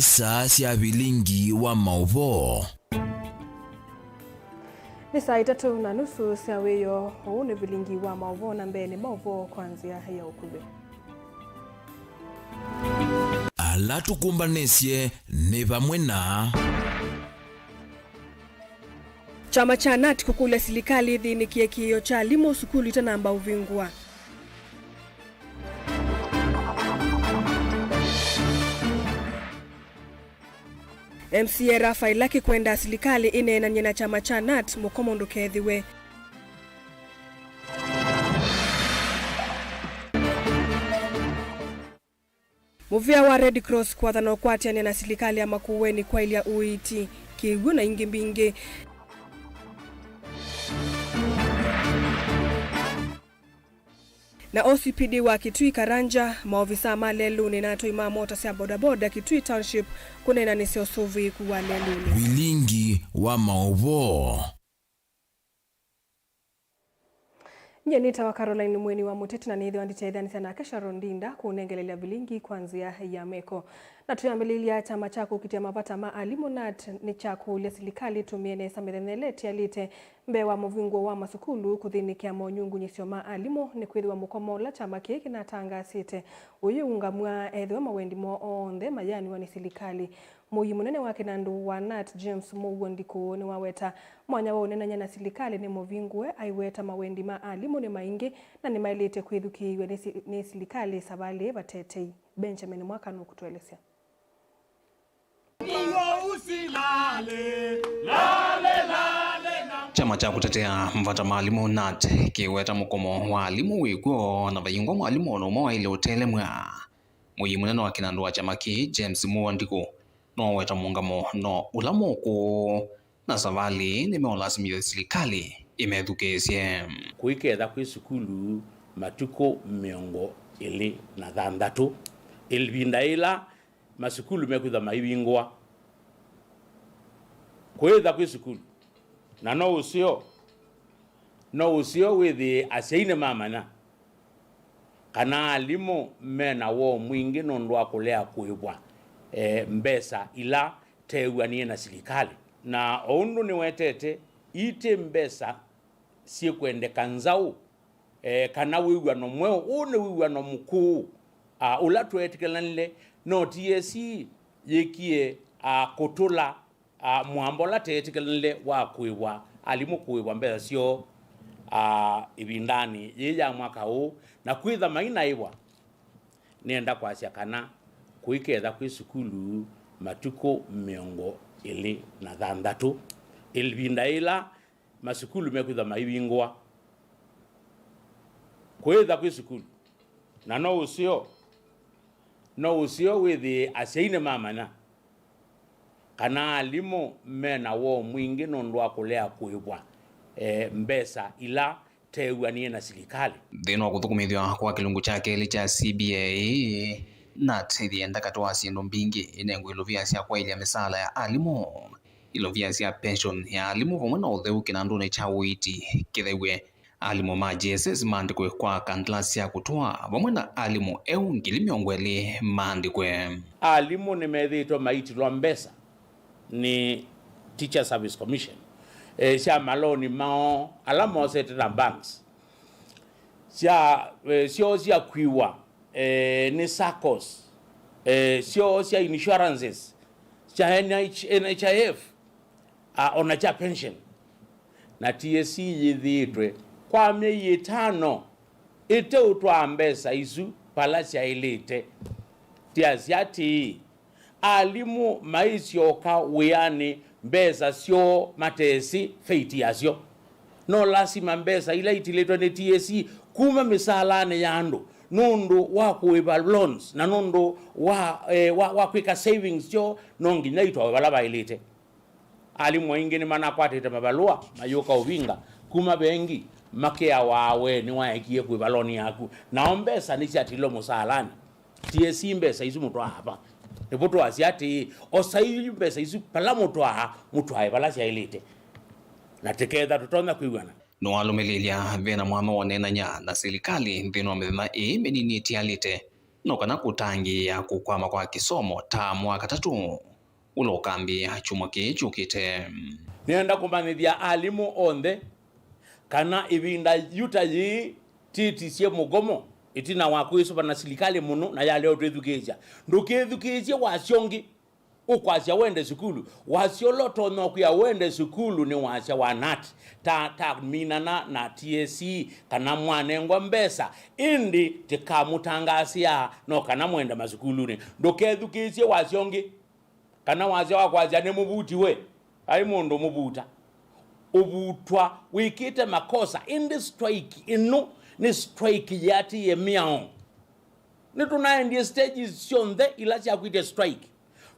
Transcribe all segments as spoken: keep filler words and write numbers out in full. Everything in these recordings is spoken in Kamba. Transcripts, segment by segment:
Saa sya vilingi wa maũvoo. Nĩ saa itatũ na nusu sya wĩoo. Ũũ nĩ vilingi wa maũvoo, na mbee nĩ maũvoo kwa nzĩa ya ũkuvĩ. Ala tũkũmbanĩsye nĩ vamwe na. Kyama kya nat kũkũlya silikalĩ ĩthĩnĩkĩe kĩĩo kya alimũ sukulu itanamba ũvingũa. M C A Raphael Lucky kwenda silikalĩ ĩneenany'e na kyama kya nat mũkomo ndũkethĩwe. Mũvĩa wa Red Cross kwathana ũkwatĩanĩa na silikalĩ ya Makueni kwaĩlya ũiiti, kĩw'ũ na ingĩ mbingĩ. Na O C P D wa Kitui Karanja, maovisaa ma lelũnĩ na atwai ma mota sya bodaboda Kitui Township kũneenanĩsya ũsũvĩĩku wa lelũnĩ. Vilingi wa maũvoo. Nyie nĩtawa Caroline Mweni wa Mũteti, na nĩthĩwa nditetheanĩsya nake Sharon Ndinda kũnengelelya vilingi kwa nzĩa ya meko. Na tũyambĩlĩlya, kyama kya kũkitĩa mavata ma alimũ nat nĩkyakũlya silikalĩ ĩtũmĩe nesa mĩthenya ĩla ĩtialĩte mbee wa mũvingũo wa masukulu kũthĩnĩkĩa monyungunyĩsyo ma alimũ, nĩkwĩthĩwa mũkomo ũla kyama kĩĩ kĩnatangaasĩte ũyĩũngamw'a ethĩwa mawendi moo onthe mayaanĩwa nĩ silikalĩ. Mũii mũnene wa kĩnandũ wa nat, James Mũuo Ndikũ, nĩwaweta mwanya wa ũneenany'a na silikalĩ nĩ mũvingũe, aiweta mawendi ma alimũ nĩ maingĩ na nĩmaĩlĩte kwĩthukĩĩw'a nĩ si-, nĩ silikalĩ savalĩ ĩĩ vate tei. Benjamin Mwaka nũkũtũelesya. Kyama kya kũtetea mavata ma alimũ nat kĩweta mũkomo wa alimũ wĩ kw'o na vaingwa mwalimũ o na ũmwe waĩle ũtelemw'a. Mũii mũnene wa kĩnandũ wa kyama kĩĩ, James Mũuo Ndikũ, noweta mũngamo no ũla mũkũũ, na savalĩ nĩmeũlasimĩthya silikalĩ ĩmethukĩĩsye. Kũiketha kwĩ sukulu matukũ mĩongo ĩlĩ na thanthatũ, ĩvinda yĩla masukulu mekwĩthwa maivingũa. Kũĩtha kwĩ sukulu, na no ũseo, no ũseo wĩthĩe asyai nĩmamanya kana alimũ me na woo mwingĩ nũndũ wa kũlea kũĩvwa, e, mbesa ila teew'anĩe na silikalĩ. Na o ũndũ nĩwetete, ii ti mbesa syĩkwendeka nzaũ, e, kana wĩw'ano mweũ. Ũũ nĩ wĩw'ano mũkũũ, a, ũla tweetĩkĩlanile, no T S C yĩkie, a, kũtũla a, mwamba ũla teetĩkĩlanile wa kũĩvwa alimũ kũĩvwa mbesa syoo, a, ĩvindanĩ yĩĩ ya mwaka ũũ, na kwĩtha mainaĩvwa. Nĩenda kwasya kana kũiketha kwĩ sukulu matukũ mĩongo ĩlĩ na thanthatũ, ĩvinda yĩla masukulu mekwĩthwa maivingũa. Kũĩtha kwĩ sukulu, na no ũseo, no ũseo wĩthĩe asyai nĩmamanya kana alimũ me na woo mwingĩ nũndũ wa kũlea kũĩvwa, e, mbesa ila teew'anĩe na silikalĩ. Nthĩnĩ wa kũthũkũmĩthw'a kwa kĩlungu kya kelĩ kya C B A, nat ĩyenda katĩ wa syĩndũ mbingĩ ĩnengwe ilovia sya kwaĩlya mĩsaala ya alimũ, ilovia sya pension ya alimũ vamwe na ũtheu kĩnandũnĩ kya ũiiti kĩthew'e. Alimũ ma J S S maandĩkwe kwa kandalasi sya kũtũa, vamwe na alimũ eũ ngili mĩongo ĩlĩ maandĩkwe. Alimũ nĩmethĩĩtwe maitilwa mbesa nĩ Teacher Service Commission, e, sya maloni moo ala mosete na banks, sya, e, syoo sya kwiwa, e, nĩ saccos, e, syoo sya insurances, sya N H, N H I F, a, ona kya pension. Na T S C yĩthĩĩtwe kwa myei ĩtano ĩteũtwaa mbesa isu vala syaĩlĩte. Tiasya atĩĩ, alimũ maisyoka wĩanĩ mbesa syoo matesĩ feiti yasyo. No lasima mbesa ila itilĩtwe nĩ T S C kuma mĩsaalanĩ ya andũ nũndũ wa kũĩva loans na nũndũ wa, eh, wa, wa kwĩka savings syoo, no nginya itwawe vala vaĩlĩte. Alimũ aingĩ nĩmanakwatĩte mavalũa mayũka ũvinga kuma vengi, makĩawa we nĩwaekie kwĩva loan yaku, nao mbesa nĩsyatilwe mũsaalanĩ. T S C mbesa isu mũtwaa va? Nĩvo twasya atĩĩ, osai mbesa isu vala mũtwaa, mũtwae vala syaĩlĩte, na tĩketha tũtonya kwĩw'ana. Nĩwalũmĩlĩĩlya ve na mwanya wa ũneenany'a na silikalĩ nthĩnĩ wa mĩthenya ĩĩ mĩnini ĩtialĩte, no kana kũtangĩĩa kũkwama kwa kĩsomo taamu wa katatũ ũla ũkambĩĩa kyumwa kĩĩ kyũkĩte. Nĩenda kũmanyĩthya alimũ onthe kana ĩvinda yu ta yĩĩ twĩtisye mũgomo ĩtina wa kwĩsũva na silikalĩ mũno na yalea ũtwĩthukĩĩsya. Ndũkĩthukĩĩsye wasya ũngĩ ũkwasya wende sukulu. Wasya ũla ũtonya kwĩa wende sukulu nĩ wasya wa nat ta, ta minana na T S C kana mwanengwa mbesa, ĩndĩ tĩkamũtangaasĩa no kana mwende masukulunĩ. Ndũkethukĩĩsye wasya ũngĩ. Kana wasya wa kwasya nĩ mũvuti we, vai mũndũ mũvuta. Ũvutwa wĩkĩte makosa, ĩndĩ strike ĩno nĩ strike yĩatĩĩe mĩao. Nĩtũnaendie stages syonthe ila syakwĩtye strike.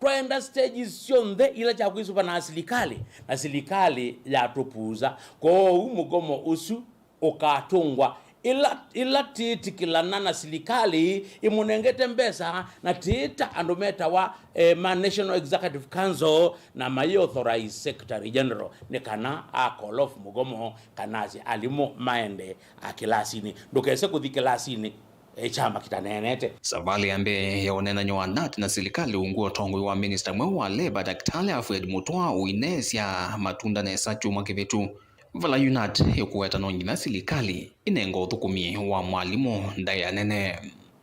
Twaenda stages syonthe ila syakwĩsũva na silikalĩ, na silikalĩ yatũpusa. Kwoou mũgomo ũsu ũkatũngwa ĩla, ĩla tĩtĩkĩlana na silikalĩ ĩmũnengete mbesa na tĩĩta andũ metawa eh, ma National Executive Council na mai authorize Secretary General nĩ kana a call off mũgomo kana asye alimũ maende a kĩlasinĩ. Ndũkese kũthi kĩlasinĩ eh, kyama kĩtaneenete. Savalĩ ya mbee ya ũneenany'a wa nat na silikalĩ ungu wa ũtongoi wa minista mweũ wa Labour, Daktari Alfred Mutua, ũineesya matunda nesa kyumwa kĩvĩtu. Vala UNAT ĩkũweta no nginya silikalĩ ĩnenge ũthũkũmi wa mwalimũ ndaĩa nene.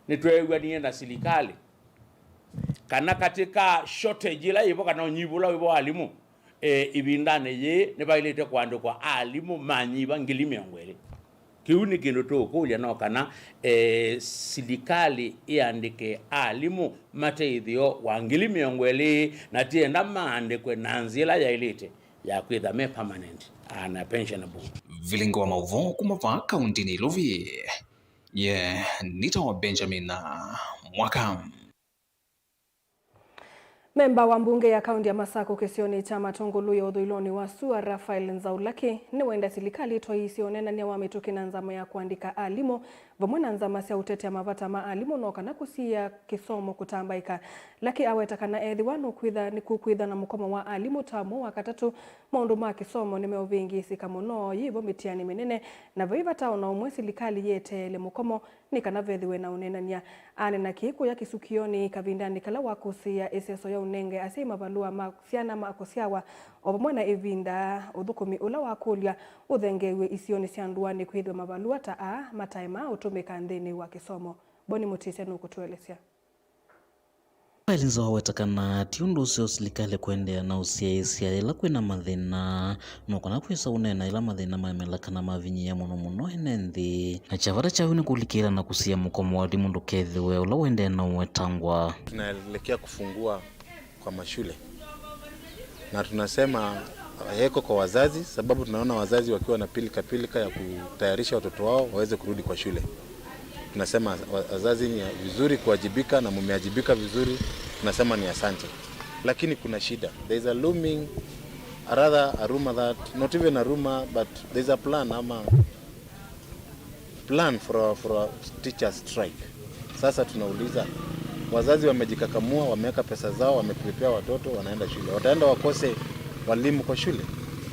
Nĩtweew'anie na silikalĩ kana katĩ ka shortage ĩla yĩvo kana ũnyivu ũla wĩvo wa alimũ, e, ĩvindanĩ yĩĩ nĩvaĩlĩte kũandĩkwa alimũ manyiva ngili mĩongo ĩlĩ. Kĩu nĩ kĩndũ tũũkũlya no kana e, silikalĩ ĩandĩke alimũ mate ĩtheo wa ngili mĩongo ĩlĩ na tienda maandĩkwe na nzĩa ĩla yaĩlĩte ya kwĩtha me permanent na pensionable. Vilingi wa maũvoo kuma vaa kauntinĩ Ilovi, ye nĩtawa Benjamin Mwaka. Memba wa mbunge ya kaunti ya Masakũ kĩsionĩ kya Matũngũlũ ya ũthũĩlonĩ wa sua, Raphael Nzaulaki, nĩwaendie silikalĩ ĩtwaĩĩsye ũneenany'a wa mĩtũkĩ na nzama ya kũandĩka alimũ vamwe na nzama sya ũtetea mavata ma alimũ no kana kũsiĩĩa kĩsomo kũtambaĩka. Laki aweta kana ethĩwa nũkwĩtha nĩkũkwĩtha na mũkomo wa alimũ taamu wa katatũ, maũndũ ma kĩsomo nĩmeũvĩngĩĩsĩka mũno yĩvo mĩtianĩ mĩnene, na vai vata o na ũmwe silikalĩ yĩeteele mũkomo nĩ kana vethĩwe na ũneenany'a. Aneena kĩĩ kũya kĩsukĩonĩ kavindanĩ kala wakũsĩĩa ĩseso ya ũnenge asyai mavalũa ma syana ma kũsyawa, o vamwe na ĩvinda ũthũkũmi ũla wakũlya ũthengeew'e isionĩ sya ndũanĩ kwĩthĩwa mavalũa ta aa mataema ũtũmĩka nthĩnĩ wa kĩsomo. Boni Mũtĩsya nũkũtũelesya. Rafael Nzaulaki aweta kana ti ũndũ ũseo silikalĩ kũendeea na ũsyaĩĩsya yĩla kwĩna mathĩna, no kana kwĩsa ũneena yĩla mathĩna maemela kana mavinyĩĩa mũno mũno ene nthĩ. Na kya vata kyayo nĩ kũlikĩĩla na kũsiĩĩa mũkomo wa alimũ ndũkethĩwe ũla ũendee na ũwetangwa. Tunaelekea kufungua kwa mashule. Na tunasema heko kwa wazazi, sababu tunaona wazazi wakiwa na pilika pilika ya kutayarisha watoto wao waweze kurudi kwa shule. Tunasema wa-, wazazi ni vizuri kuwajibika na mumeajibika vizuri, tunasema ni asante. Lakini kuna shida. There is a looming, a rather a rumor that, not even a rumor, but there is a plan ama plan for a, for a teachers strike. Sasa tunauliza, wazazi wamejikakamua, wameweka pesa zao, wameprepare watoto, wanaenda shule. Wataenda wakose walimu kwa shule?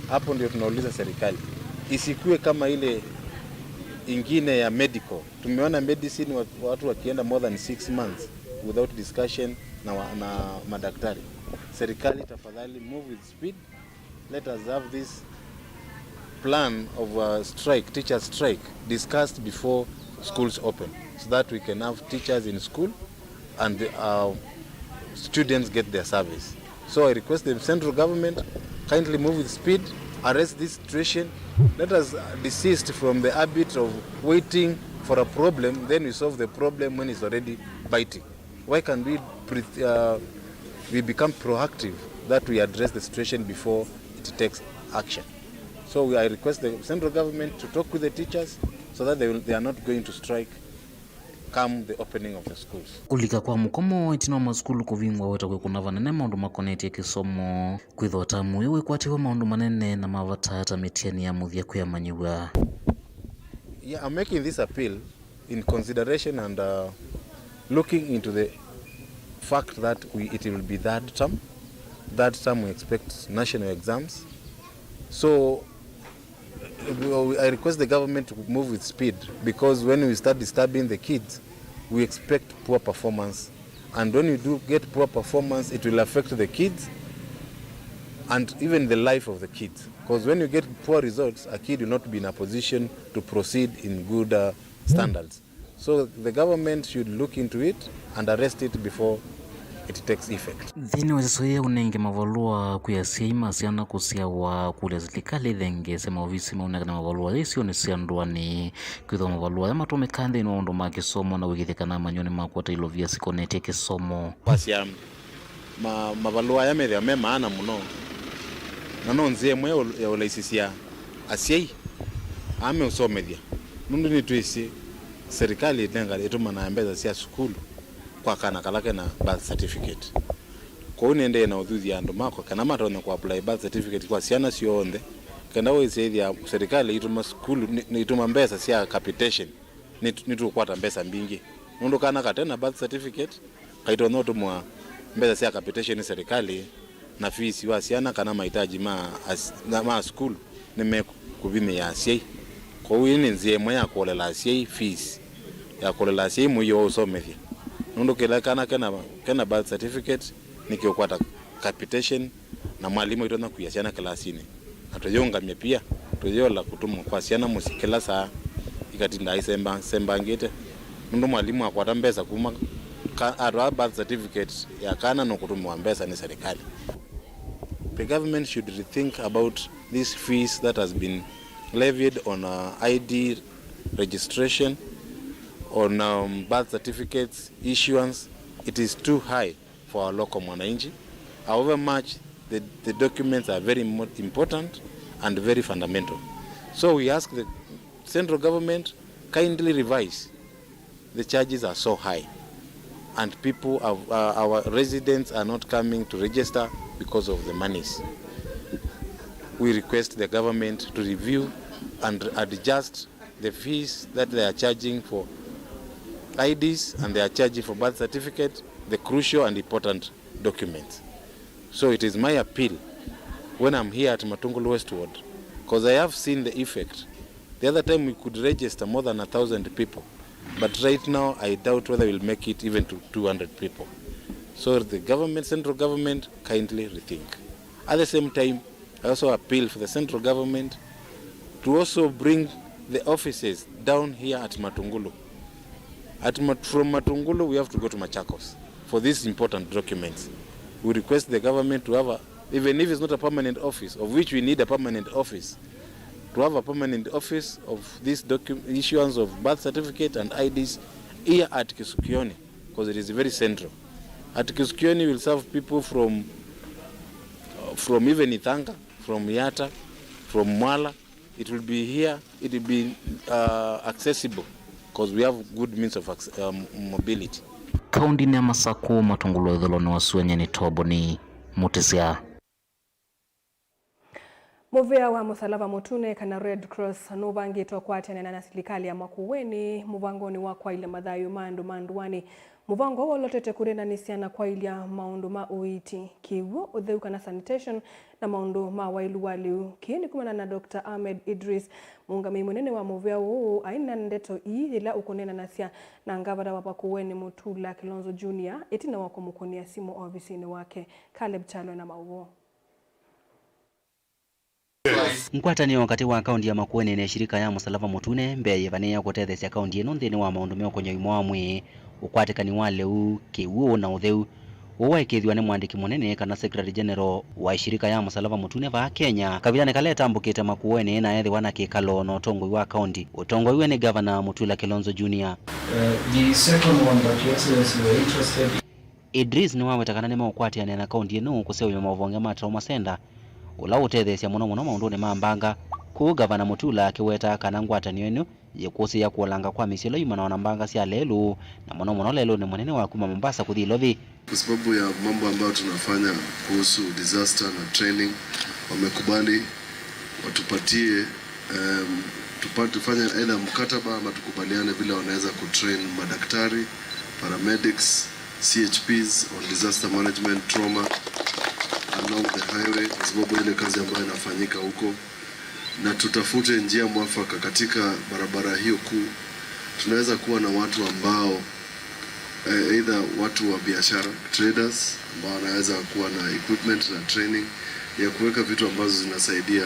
Hapo ndio tunauliza serikali. Isikue kama ile ingine ya medical. Tumeona medicine wa-, watu wakienda more than six months without discussion na wa-, na madaktari. Serikali, tafadhali move with speed. Let us have this plan of a strike, teacher strike, discussed before schools open, so that we can have teachers in school and our students get their service. So I request the central government kindly move with speed, arrest this situation. Let us, uh, desist from the habit of waiting for a problem, then we solve the problem when it's already biting. Why can't we pre-, uh, we become proactive, that we address the situation before it takes action? So we, I request the central government to talk with the teachers so that they will, they are not going to strike come the opening of the schools. Kũlika kwa mũkomo ĩtina wa masukulu kũvingwa weta kwĩkũna vanene maũndũ makonetye kĩsomo, kwĩthwa tamu ĩyo ĩkwatĩwe maũndũ manene na ma vata ta mĩtiani ya mũthya kwĩamanyĩw'a. Yeah, I'm making this appeal in consideration and, uh, looking into the fact that we, it will be third term. Third term we expect national exams. So, uh, I request the government to move with speed, because when we start disturbing the kids, We expect poor performance. And when you do get poor performance, it will affect the kids and even the life of the kids. Because when you get poor results, a kid will not be in a position to proceed in good uh, standards. So the government should look into it and arrest it before it takes effect. Nthĩnĩ wa ĩsĩso yĩĩ ũnenge mavalũa kwĩ asyai ma syana kũsyawa, kũlya silikalĩ ĩthengeesye maovisi maũnengane mavalũa ya isionĩ sya ndũanĩ. Kwĩthĩwa mavalũa aya matũmĩkaa nthĩnĩ wa maũndũ ma kĩsomo na wĩkĩthĩkana amanyĩw'a nĩmakwata ilovia sikonetye kĩsomo. Kwasya ma, mavalũa aya methĩwa me maana mũno, na no nzĩa ĩmwe ya ũl- ya ũlaisisya asyai aa meũsomethya, nũndũ nĩtwĩsĩ serikali ĩtenga ĩtũmanaa mbesa sya sukulu kwa kana kala kena birth certificate. Kwoou nĩendee na ũthuthya andũ makwa kana matonye kũapply birth certificate kwa syana syonthe, kenda wĩsyaĩthya serikali ĩitũma sukulu, nĩ- nĩitũma mbesa sya capitation, nĩt- nĩtũkwata mbesa mbingĩ. Nũndũ kana kate na birth certificate kaitonya ũtũmwa mbesa sya capitation nĩ serikali, na fees wa syana kana mahitaji ma, as- na- ma sukulu nĩmekũvimĩa asyai. Kwoou ĩĩ nĩ nzĩa ĩmwe ya kũolela asyai fees, ya kũolela asyai mũio wa ũsomethya. Nũndũ kĩla kana kena, kena birth certificate nĩkĩũkwata capitation, na mwalimũ aitonya kũia syana kĩlasinĩ. Na tũyĩũngamya pia, tũyĩola kũtũmwa kwa syana mũsyĩ kĩla saa, ikatindaa isemba- isembangĩte. Nũndũ mwalimũ akwata mbesa kuma ka- atwaa birth certificate ya kana nũkũtũmĩwa mbesa nĩ serikali. The government should rethink about these fees that has been levied on uh, I D registration, on um, birth certificates issuance. It is too high for our local mwananchi. However much the, the documents are very mo- important and very fundamental. So we ask the central government kindly revise. The charges are so high and people have, uh, our residents are not coming to register because of the monies. We request the government to review and adjust the fees that they are charging for I Ds and they are charging for birth certificate, the crucial and important documents. So it is my appeal when I'm here at Matungulu West Ward, because I have seen the effect. The other time we could register more than a thousand people, but right now I doubt whether we'll make it even to two hundred people. So the government, central government, kindly rethink. At the same time, I also appeal for the central government to also bring the offices down here at Matungulu. At Mat- from Matungulu, we have to go to Machakos for these important documents. We request the government to have, a, even if it's not a permanent office, of which we need a permanent office, to have a permanent office of this docu- issuance of birth certificate and I Ds here at Kisukioni, because it is very central. At Kisukioni, we will serve people from, uh, from even Ithanga, from Yatta, from Mwala. It will be here, it will be uh, accessible because we have good means of acc- um, mobility. Kaũndĩnĩ ya Masakũ, Matungulu ĩthũlonĩ wa sua nyeni Toboni Mutisya. Mũvĩa wa Mũsalava Mũtune kana Red Cross nũvangĩtwe kũatĩanĩa na silikalĩ ya Makueni mũvangonĩ wa kwaĩlya mathayũ ma andũ ma ndũanĩ. Mũvango ũũ ũlotete kũneenanĩsya na kwaĩlya maũndũ ma ũiiti, kĩw'ũ, ũtheu kana sanitation, na maũndũ ma waĩlu wa lĩu. Kĩĩ nĩ kumana na Doctor Ahmed Idris, mũũngamĩi mũnene wa mũvĩa ũũ, aineena ndeto ii yĩla ũkũneenanasya na ngavana wa Makueni Mutula Kilonzo Junior ĩtina wa kũmũkũnĩa simũ ovisinĩ wake. Caleb Kyalo na maũvoo. Ngwatanĩo katĩ wa kaũndi ya Makueni na ĩshirika ya Mũsalava Mũtune mbee yĩvanĩĩa kũtetheesya kaũndi ĩno nthĩnĩ wa maũndũ meũkony'a ũima wa mwĩĩ, ũkwatĩkani wa lĩu, kĩw'ũ na ũtheu. Ũũ waĩkĩĩthw'a nĩ mwandĩki mũnene kana Secretary General wa ĩshirika ya Mũsalava Mũtune vaa Kenya kavindanĩ kala ĩtambũkĩte Makueni na ethĩwa na kĩkalo na ũtongoi wa kaũndi ũtongoiw'e nĩ Gavana Mutula Kilonzo Junior. Uh, the second one that Your Excellency were interested Idris nĩwaweta kana nĩmeũkwatĩanĩa na kaũndi ĩno kũseũvya mavonge ma Trauma Center, ũla ũtetheesya mũno mũno maũndũnĩ ma mbanga. Kwoou Gavana Mutula akĩweta kana ngwatanĩo ĩno yĩkũsĩĩa kũolanga kwa mĩsyĩ ĩla yumanawa na mbanga sya lelũ, na mũno mũno lelũnĩ mũnene wa kuma Mombasa kũthi Ilovi. Kwa sababu ya mambo ambayo tunafanya kuhusu disaster na training, wamekubali watupatie, um, tupa- tufanye either mkataba ama tukubaliane vile wanaweza kutrain madaktari, paramedics, C H Ps on disaster management, trauma along the highway, kwa sababu ile kazi ambayo inafanyika huko, na tutafute njia mwafaka katika barabara hiyo kuu. Tunaweza kuwa na watu ambao Eh, either watu wa biashara, traders, ambao wanaweza kuwa na equipment na training ya kuweka vitu ambazo zinasaidia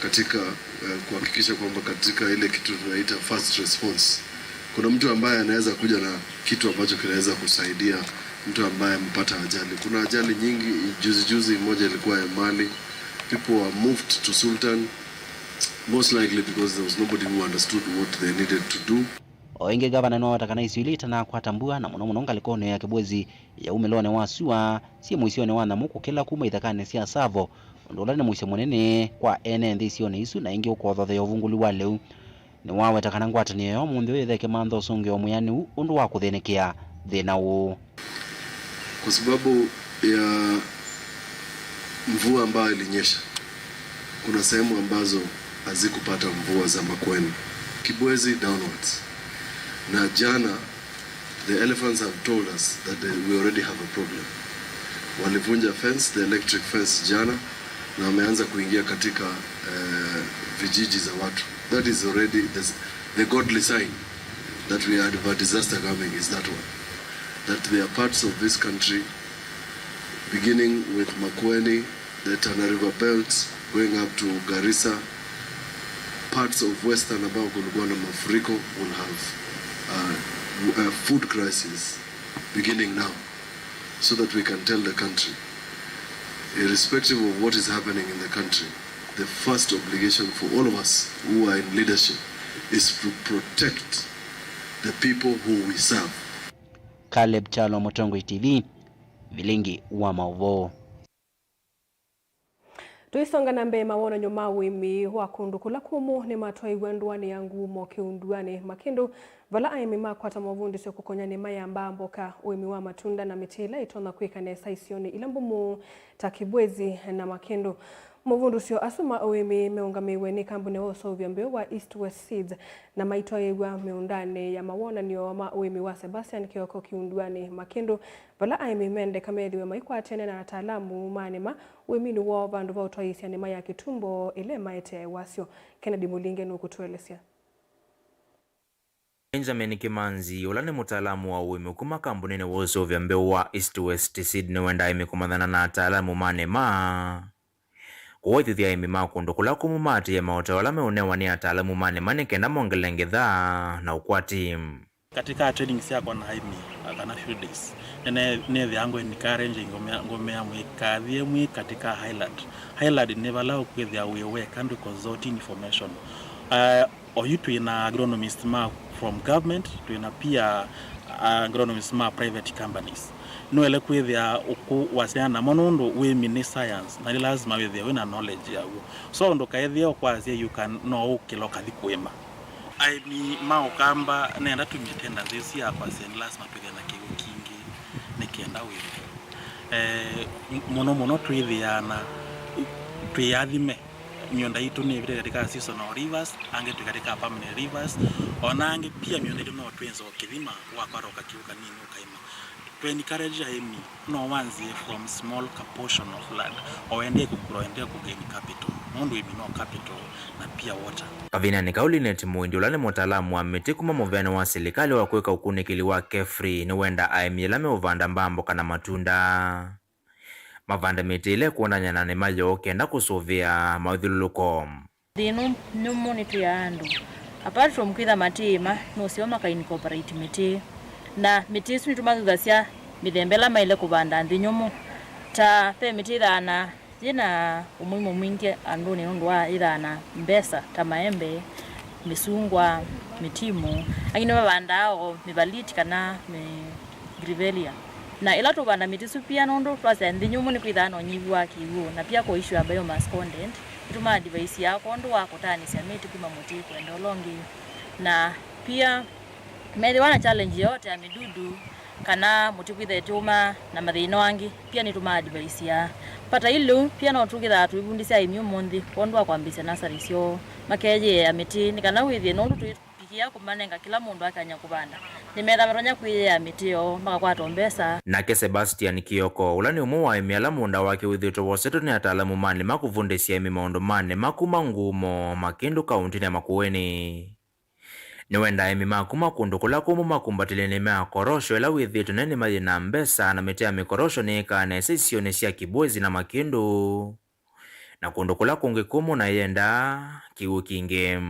katika, eh, kuhakikisha kwamba katika ile kitu tunaita first response, kuna mtu ambaye anaweza kuja na kitu ambacho kinaweza kusaidia mtu ambaye amepata ajali. Kuna ajali nyingi, juzi juzi moja ilikuwa ya Mali. People were moved to Sultan, most likely because there was nobody who understood what they needed to do. O ĩngĩ, ngavana nĩwaweta kana isio ila itanakwata mbua, na mũno mũno ngalĩkonĩ ya Kibwezi ya umĩlonĩ wa sua, syĩ mũisyonĩ wa nyamũ kũkĩla kuma ithakani sya Tsavo, ũndũ ũla nĩ mũisyo mũnene kwa ene nthĩ isionĩ isu, na ĩngĩ ũkothothea ũvungũli wa lĩu. Nĩwaweta kana ngwatanĩo ya ũmũnthĩ ũyũ ĩtheke mantha ũsũngĩo mwĩanĩu ũndũ wa kũthĩnĩkĩa thĩna ũũ. Kwa sababu ya mvua ambayo ilinyesha, kuna sehemu ambazo hazikupata mvua za Makueni, Kibwezi downwards. Na jana, the elephants have told us that they, we already have a problem. Walivunja fence, the electric fence jana, na wameanza kuingia katika, eh, vijiji za watu. That is already the, the godly sign that we had a disaster coming is that one. That there are parts of this country, beginning with Makueni, the Tana River Belt, going up to Garissa, parts of Western ambao kulikuwa na mafuriko will have, uh, w- a food crisis beginning now, so that we can tell the country, irrespective of what is happening in the country, the first obligation for all of us who are in leadership is to protect the people who we serve. Caleb Kyalo, Mũtongoi T V, Vilingi wa Maũvoo. Tũisonga na mbee, mawonany'o ma ũĩmi wa kũndũ kũla kũmũ nĩmatwaĩiw'e ndũanĩ ya Ngumo Kĩunduanĩ Makĩndũ, vala aĩmi makwata movundĩsyo kũkonya nĩma ya mbaa mboka, ũĩmi wa matunda na mĩtĩ ĩla ĩtonya kwĩka nesa isionĩ ila mbũmũ ta Kibwezi na Makĩndũ. Movundĩsyo asu ma ũĩmi meũngamĩĩw'e nĩ kambunĩ wa ũseũvya mbeu wa East West Seeds na maitwaĩĩw'a mĩũndanĩ ya mawonany'o ma ũĩmi wa Sebastian Kioko Kĩunduanĩ Makĩndũ, vala aĩmi mendeka methĩwe maikwatene na ataalamu ma nĩma ũĩminĩ woo vandũ va ũtwaĩĩsya nĩma ya kĩtumbo ĩla ĩmaeteae wasyo. Kennedy Mũlinge nũkũtũelesya. Benjamin Kimanzi, ũla nĩ mũtaalamu wa ũĩmi kuma kambunĩnĩ wa ũseũvya mbeu wa East West Seed, nĩwenda aĩmi kũmanyana na ataalamu ma nĩma, kũwaĩthũthya aĩmi ma kũndũ kũla kũmũ maatĩĩe maũtao ala meũnewa nĩ ataalamu ma nĩma nĩ kenda mongele ngetha na ũkwati. Katika training syakwa na aĩmi, uh, kana field days, nene nethĩaa ngũ encourage, ngũmea, ngũmea mwĩkathie mwĩ katika highland. Highland nĩ vala ũkwĩthĩa wĩ weka ndũ consulting information. Uh, oyu twĩ na agronomist ma from government, twĩ na pia, uh, agronomist ma private companies. Nĩwele kwĩthĩa ũkũ wasya namo nũndũ wĩmi nĩ science, na nĩ lazima wĩthĩe wĩ na knowledge yaw'o. So ndũkaethĩe ũkwasya you can, no ũkĩla ũkathi kũĩma. Aĩmi ma Ũkamba nenda tũmĩtenda nthĩ ĩsu ya kwasya nĩ lasima twĩthĩe na kĩw'ũ kingĩ nĩ kenda wĩme. Eh, m- mũno mũno twĩthĩaa na twĩ athime. Mĩũnda yitũ nĩvĩte katika seasonal rivers, angĩ twĩ katika permanent rivers, ona angĩ pia mĩũnda yitũ no twĩnza o kĩthima wakwata o kakĩw'ũ kanini ũkaĩma. Tũ encourage aĩmi no wanzie from small portion of land, o endee kũkũra, o endee kũgain capital, nũndũ ĩmi no capital na pia water. Kavindanĩ kau, Linet Mũindi, ũla nĩ mũtaalamu wa mĩtĩ kuma mũveanĩ wa silikalĩ wa kwĩka ũkunĩkĩli wa KEFRI, nĩwenda aĩmi ala meũvanda mbaa mboka na matunda mavande mĩtĩ ĩla ĩkũendany'a na nĩma yoo kenda kũsũvĩa mawĩthyũlũlũko. Nthĩ ĩno nyũmũ nĩtwĩaa andũ, apart from kwĩtha matĩĩma, nũseo maka incorporate mĩtĩ. Na mĩtĩ ĩsu nĩtũmathuthasya mĩthemba ĩla maĩle kũvanda nthĩ nyũmũ. Ta ve mĩtĩ ĩthaa na yĩna ũmũimũ mwingĩ andũnĩ nũndũ wa yĩthaa na mbesa ta maembe, mĩsungwa, mĩtimũ. Angĩ nĩmavandaa o mĩvaliti kana mĩ- grevillea. Na ĩla tũvanda mĩtĩ ĩsu pia, nũndũ twasya nthĩ nyũmũ nĩkwĩthaa na ũnyivu wa kĩw'ũ, na pia kũishiwa biomass content, nĩtũma advice ya kwondũ wa kũtaanĩsya mĩtĩ kuma mũtĩ kwenda ũla ũngĩ. Na pia methĩwa na challenge yote ya mĩdudu kana mũtĩ kwĩtha ĩtũma na mathĩna angĩ, pia nĩtũma advice ya. Vata ĩlĩu pia no tũkĩthaa tũivundĩsya aĩmi ũmũnthĩ kwondũ wa kwambĩĩsya nasarĩ syoo, makeyĩea mĩtĩ, nĩ kana wĩthĩe nũndũ twĩ- Pikia kũmanenga kĩla mũndũ akany'a kũvanda, nĩmetha matonya kwĩyĩea mĩtĩ yoo, makakwata o mbesa. Nake Sebastian Kioko, ũla nĩ ũmwe wa aĩmi ala mũũnda wake wĩthĩĩtwe wosetwe nĩ ataalamu ma nĩma kũvundĩsya aĩmi maũndũ ma nĩma kuma Ngumo, Makĩndũ, kaũntĩnĩ ya Makueni, Nĩwenda aĩmi ma kuma kũndũ kũla kũmũ makumbatĩlye nĩmea ya korosho ĩla wĩthĩĩtwe naĩ nĩmathĩ na mbesa na mĩtĩ ya mĩkorosho nĩĩkaa nesa isionĩ sya Kibwezi na Makĩndũ. Na kũndũ kũla kũngĩ kũmũ na yendaa kĩw'ũ kingĩ.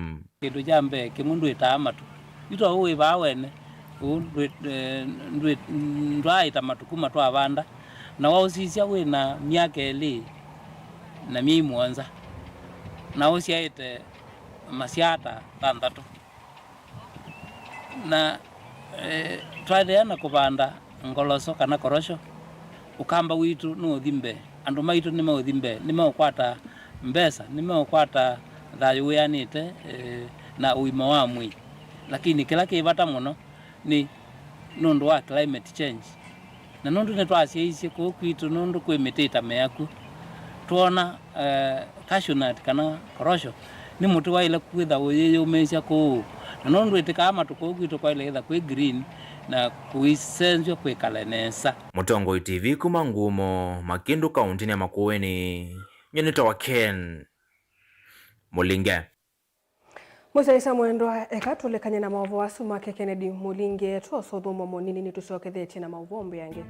Kĩndũ kya mbee, kĩmũ ndwĩtaa matu. Yu to ũũ wĩ vaa wene, ũũ ndwĩ-, eh, ndwĩ-, ndwaaĩta matu kuma twavanda. Na waũsisya wĩ na myaka ĩlĩ na myei mũonza, na ũsyaĩte masyaa ta thanthatũ. Na, eh, twaendeea na kũvanda ngoloso kana korosho, Ũkamba witũ nũũthi mbee, andũ maitũ nĩmeũthi mbee, nĩmeũkwata mbesa, nĩmeũkwata thayũ wĩanĩte, eh, na ũima wa mwĩĩ. Lakini kĩla kĩ vata mũno nĩ nũndũ wa climate change. Na nũndũ nĩtwasyaisye kũu kwitũ nũndũ kwĩ mĩtĩ ĩtamea kw'o, twoona, eh, cashew nut kana korosho nĩ mũtĩ waĩle kwĩtha ũyĩyũmĩĩsya kũu, na nũndũ ĩtĩkaa matu kũu kwitũ kwaĩle ĩtha kwĩ green na kũisenzw'a kwĩkale nesa. Mũtongoi T V kuma Ngumo, Makĩndũ, kaũntĩnĩ ya Makueni, nyie nĩtawa Ken Mũlinge. Mũsyaĩĩsya mwendwa, eka tũlekany'e na maũvoo asu make Kennedy Mũlinge, twosa ũthũmũo mũnini nĩtũsyokethetye na maũvoo mbeange.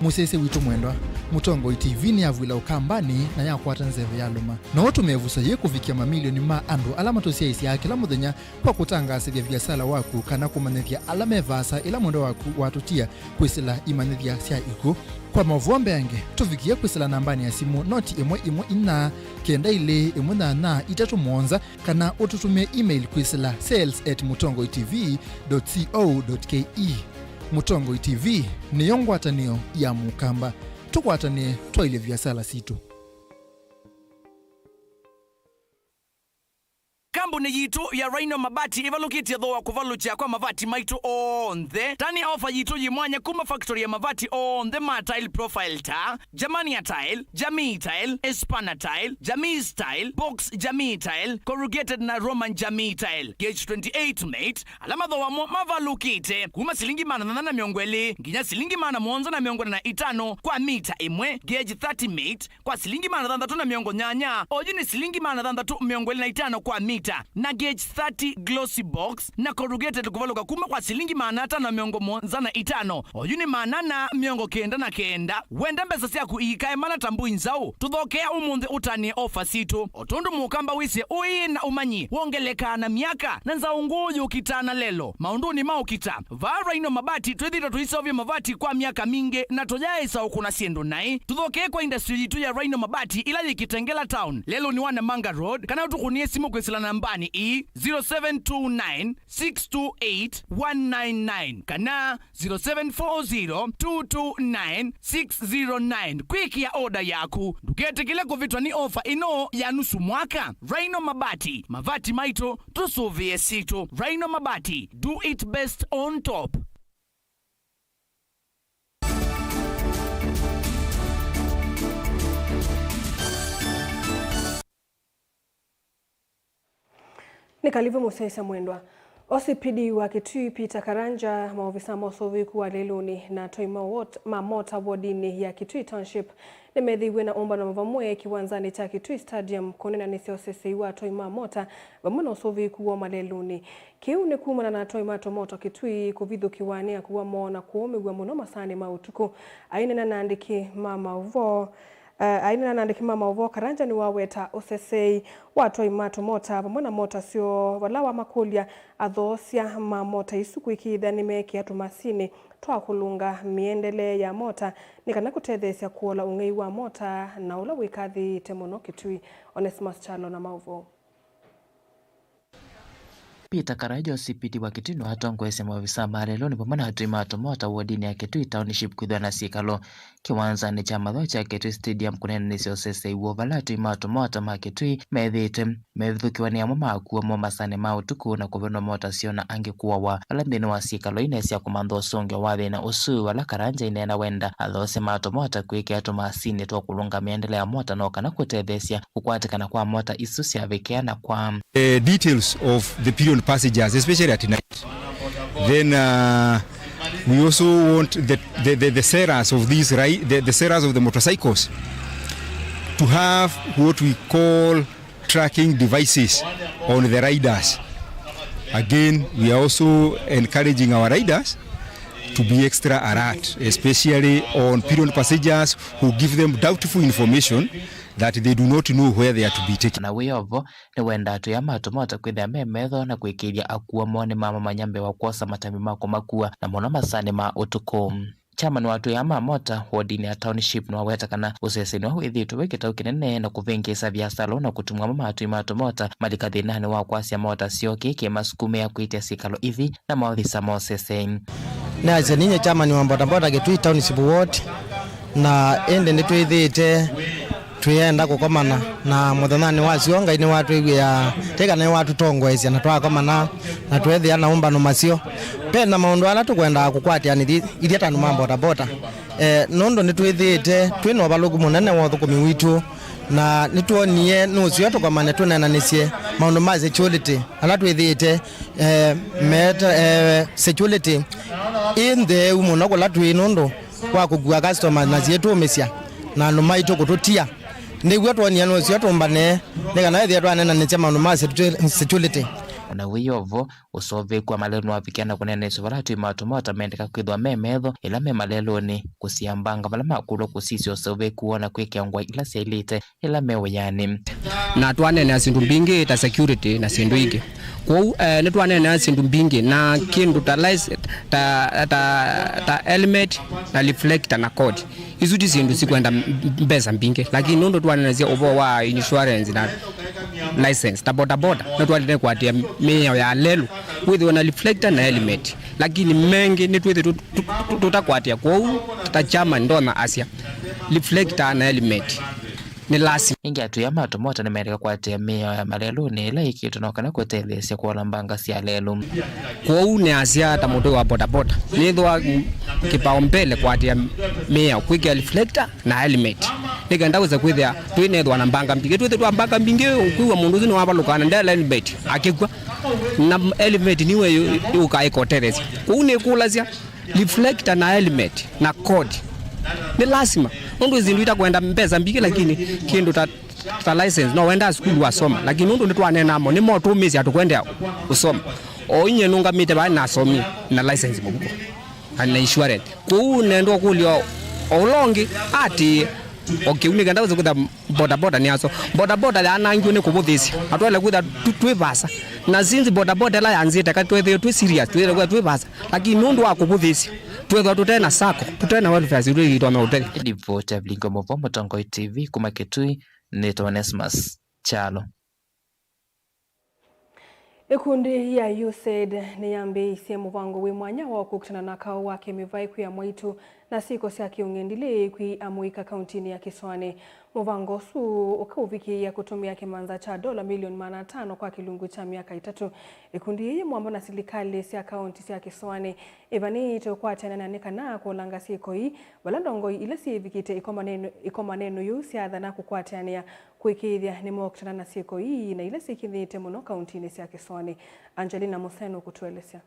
Mũsyaĩĩsya witũ mwendwa, Mũtongoi T V nĩyavw'ĩla Ũkambanĩ na yakwata nzeve ya lũma. No ũtũmĩe ĩvuso yĩĩ kũvikĩa mamilioni ma andũ ala matũsyaĩĩsyaa kĩla mũthenya kwa kũtangaasĩthya viasala waku kana kũmanyĩthya ala me vaasa ĩla mwendwa waku watũtia kwĩsĩla imanyĩthya sya ikw'ũ. Kwa maũvoo mbeange, tũvikĩe kwĩsĩla nambanĩ ya simũ noti ĩmwe ĩmwe inya, kenda ilĩ ĩmwe nyanya itatũ mũonza, kana ũtũtũmĩe email kwĩsĩla sales at mũtongoi T V dot co dot K E. Mũtongoi T V nĩyo ngwatanĩo ya Mũkamba. Tũkwatanĩe twaĩlye viasala sitũ. Kambuni yitũ ya Rhino Mabati ĩvalũkĩtye thooa kũvalũkya kwa mavati maitũ onthe. Tani ofa yitũ yĩ mwanya kuma factory ya mavati onthe ma tile profile ta Germania Tile, Jamii Tile, Espana Tile, Jamii Style, Box Jamii Tile, Corrugated na Roman Jamii Tile, gauge twenty-eight mate, ala mathooa mo mavalũkĩte kuma silingi maana thanthatũ na mĩongo ĩlĩ nginya silingi maana mũonza na mĩongo ĩna na itano kwa mita ĩmwe, gauge thirty mate, kwa silingi maana thanthatũ na mĩongo nyanya, oyu nĩ silingi maana thanthatũ mĩongo ĩlĩ na itano kwa mita, na gauge thirty glossy box na corrugated kũvalũka kuma kwa silingi maana atano na mĩongo mũonza na itano, oyu nĩ maana ana mĩongo kenda na kenda. Wenda mbesa syaku iikae mana ta mbũi nzaũ? Tũthokea ũmũnthĩ ũtanĩe ofa sitũ. O tondũ Mũkamba wĩsĩ, ũĩ na ũmanyi wongelekaa na myaka, na nzaũ ngũũ yũkitaa na lelo maũndũnĩ ma ũkita. Vaa Rhino Mabati twĩthĩĩtwe tũiseũvya mavati kwa myaka mingĩ na tũyaaĩsa ũkũna syĩndũ naĩ. Tũthokee kwa industry yitũ ya Rhino Mabati ĩla yĩ Kitengela Town, lelũnĩ wa Namanga Road, kana ũtũkũnĩe simũ kwĩsĩla nambanĩ ii, zero seven two nine, six two eight, one nine nine kana zero seven four zero, two two nine, six zero nine kwĩkĩa oda yaku. Ndũketĩkĩle kũvĩtwa nĩ ofa ĩno ya nusu mwaka. Rhino Mabati, mavati maitũ, tũsũvĩe sitũ. Rhino Mabati, do it best on top. Nĩ kalivu mũsyaĩĩsya mwendwa. O C P D wa Kitui, Peter Karanja, maovisa ma ũsũvĩĩku wa lelũnĩ na atwai ma wot-, ma mota wodinĩ ya Kitui Township nĩmethĩiw'e na ũmbano vamwe kĩwanzanĩ kya Kitui Stadium kũneenanĩsya ũseseĩ wa atwai ma mota vamwe na ũsũvĩĩku woo malelũnĩ. Kĩu nĩ kumana na atwai ma tũmoto Kitui kũvithũkĩwa nĩ akua moo na kũũmĩw'a mũno masaanĩ ma ũtukũ. Aineena na andĩki ma maũvoo, eh, aineena na andĩki ma maũvoo, Karanja nĩwaweta ũseseĩ wa atwai ma tũmota vamwe na mota syoo, vala wamakũlya athoosya ma mota isu kũĩkĩĩthya nĩmeekĩa tũmasinĩ twa kũlũnga mĩendelee ya mota nĩ kana kũtetheesya kũola ũng'ei wa mota na ũla wĩkathĩĩte mũno Kitui. Onesmus Kyalo na maũvoo. Peter Karanja, O C P D wa Kitui, nĩwatongoesye maovisa ma lelũnĩ vamwe na atwai ma tũmota wodinĩ ya Kitui Township kwĩthĩwa na syĩkalo kĩwanzanĩ kya mathoo kya Kitui Stadium kũneenanĩsya ũseseĩ woo vala atwai ma tũmota ma Kitui methĩĩtwe mevithũkĩwa nĩ amwe ma akua moo masaanĩ ma ũtukũ na kũvenwa mota syoo na angĩ kũawa. Vala nthĩnĩ wa syĩkalo ii na sya kũmantha ũsũngĩo wa thĩna ũsu, vala Karanja aineena wenda athoosya ma tũmota kwĩkĩa tũmasinĩ twa kũlũnga mĩendelee ya mota no kana kũtetheesya kũkwatĩkana kwa mota isu syavikĩa na kwa. The details of the period passengers, especially at night. Then, uh, We also want the, the, the, the sellers of these ri-, the, the sellers of the motorcycles to have what we call tracking devices on the riders. Again, we are also encouraging our riders to be extra alert, especially on pillion passengers who give them doubtful information that they do not know where they are to be taken. Na wĩ o vo, nĩwendaa atũi aa ma tũmota kwĩthĩa me metho na kũĩkĩĩthya akua moo nĩmamamanya mbee wa kwosa matambya ma kũmakua, na mũno masaanĩ ma ũtukũ. Chairman wa atũi aa ma mota wodinĩ ya Township nĩwaweta kana ũsesenĩ ũũ wĩthĩĩtwe wĩ kĩtau kĩnene na kũvĩngĩĩsa viasala na kũtumwa amwe ma atũi ma tũmota malika thĩnanĩ wa kwasya mota syoo kĩĩ kĩmasukumĩa kwĩtya syĩkalo ithi na maovisa ma ũsesei. Nĩasya ninyie chairman wa bodaboda Kitui Township Ward, na ĩndĩ nĩtwĩthĩĩte twĩenda kũkomana, na mũthenyanĩ wa syo Ngai nĩwatwĩw'ĩa tĩ kana nĩwatũtongoesya na twakomana na tweethĩa na ũmbano maseo. Ve na maũndũ ala tũkwendaa kũkwatĩanĩthya ithyĩ ta andũ ma bodaboda, eh, nũndũ nĩtwĩthĩĩte twĩ na ũvalũku mũnene wa ũthũkũmi witũ, na nĩtwonie nũseo tũkomane tũneenanĩsye maũndũ ma security ala twĩthĩĩte, eh, meta, eh, security ĩ ntheu mũno kũla twĩ nũndũ wa kũkua customers na syĩtũũmĩsya na andũ maitũ kũtũtia. Nĩw'o twonie nũseo tũmbane nĩ kana ethĩwa twaneenanĩsya maũndũ ma secu-, security. O na wĩ o vo, ũseũvĩku wa malelũ nĩwavikĩa na kũneenanĩsya vala atũi ma tũmota mendeka kwĩthĩwa me metho ĩla me malelũnĩ, kũsiĩa mbanga vala makũlwa, kũsisya ũseũvĩku woo na kwĩkĩa ngũa ila syaĩlĩte ĩla me wĩanĩ. Na twaneenea syĩndũ mbingĩ ta security na syĩndũ ingĩ. Kwoou, eh, nĩtwaneenea syĩndũ mbingĩ na kĩndũ ta lic-, ta, ta, ta helmet na reflector na code. Isu ti syĩndũ sikwenda m-, mbesa mbingĩ, lakini nũndũ twaneenasya ũvoo wa insurance na license, ta bodaboda, nĩtwaĩlĩte kũatĩĩa mĩao ya lelũ, wĩthĩwe na reflector na helmet. Lakini mengĩ nĩtwĩthĩtwe tũ-, tũ-, tũ-, tũtakwatĩa. Kwoou ta chairman ndonya asya reflector na helmet nĩ lasima. Ĩngĩ atũi aa ma tũmota nĩmaendeka kũatĩĩa mĩao ya malelũnĩ ĩla ĩkĩtwe no kana kũtetheesya kũola mbanga sya lelũ. Kwoou nĩasya ta mũtũi wa bodaboda, nĩthĩwa kĩpaombele kũatĩĩa mĩao, kwĩkĩa reflector na helmet. Nĩ kenda wĩse kwĩthĩa tũinethĩwa na mbanga mbingĩ. Twĩthĩtwa mbanga mbingĩ, ũkwĩw'a mũndũ ũsu nĩwavalũkaa na ndela helmet akĩkw'a. Na helmet nĩwe yu-, yũkaa ĩkotetheesya. Kwoou nĩkũlasya, reflector na helmet na code nĩ lasima, nũndũ syĩndũ itakwenda mbesa mbingĩ, lakini kĩndũ ta, ta license no wendaa sukulu wasoma, lakini nũndũ nĩtwaneenaa mo nĩmo tũmĩsya tũkwendea ũsoma. O inyie nũngamĩte vaa nasomie na license mũvuko na na insurance. Kwoou nenda ũkũlya o ũla ũngĩ atĩĩe o kĩu nĩ kenda wĩse kwĩtha bodaboda nĩ aso. Bodaboda yaanangiwe nĩ kũvũthĩĩsya. Atwaĩle kwĩtha tu-, twĩ vaasa. Na since bodaboda ĩla yanzĩte, ka twethĩwe twĩ serious, twĩthĩwe twĩ vaasa. Lakini nũndũ wa kũvũthĩĩsya, twethĩwa tũte na sacco, tũte na welfare, sitũ itonya ũtethya. Nĩ livoti ya Vilingi wa Mauvoo, Mũtongoi T V, kuma Kitui, nĩtawa Onesmus Kyalo. Ĩkundi ya USAID nĩyambĩĩisye mũvango wĩ mwanya wa kũkitana na kaũ wa kĩmĩvaĩ kwĩ amwaitũ na syĩko sya kĩũng'endilĩ kwĩ amũika kauntinĩ ya Kĩsũanĩ. Mũvango ũsu ũkaũvikĩĩa kũtũmĩa kĩmanza kya ndola milioni maana atano kwa kĩlungu kya myaka ĩtatũ. Ĩkundi yĩĩ mwambo na silikalĩ sya kaunti sya Kĩsũanĩ ĩvanĩĩte ũkwatĩanĩa nĩ kana kũlanga syĩko ii, vala ndongoi ila syĩvikĩte ĩkomanenĩ-, ĩkomanenĩ yĩu syaathana kũkwatĩanĩa kũĩkĩĩthya nĩmokitana na syĩko ii na ila syĩkĩthĩte mũno kauntinĩ sya Kĩsũanĩ. Angelina Mũseno kũtũelesya.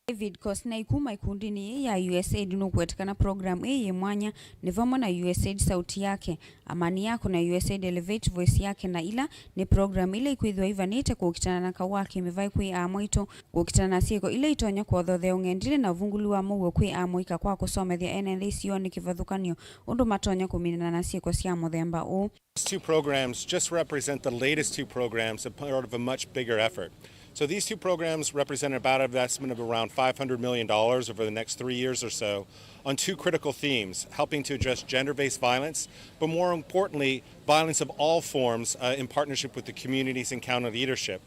David Kosnai kuma ĩkundinĩ yĩĩ ya USAID nũkũweta kana program ĩĩ yĩ mwanya nĩ vamwe na USAID Sauti Yake, Amani Yako na USAID Elevate Voice Yake, na ila nĩ program ila ikwĩthĩwa ivanĩte kũkitana na kaũ wa kĩmĩvaĩ kwĩ aamwaitũ, kũkitana na syĩko ila itonya kũothothea ũng'endilĩ na ũvungũli wa mũuo kwĩ amũika kwa kũsomethya ene nthĩ isionĩ kĩvathũkany'o ũndũ matonya kũminana na syĩko sya mũthemba ũũ. These two programs just represent the latest two programs, a part of a much bigger effort. So these two programs represent about an investment of around five hundred million dollars over the next three years or so on two critical themes, helping to address gender-based violence, but more importantly, violence of all forms, uh, in partnership with the communities and county leadership.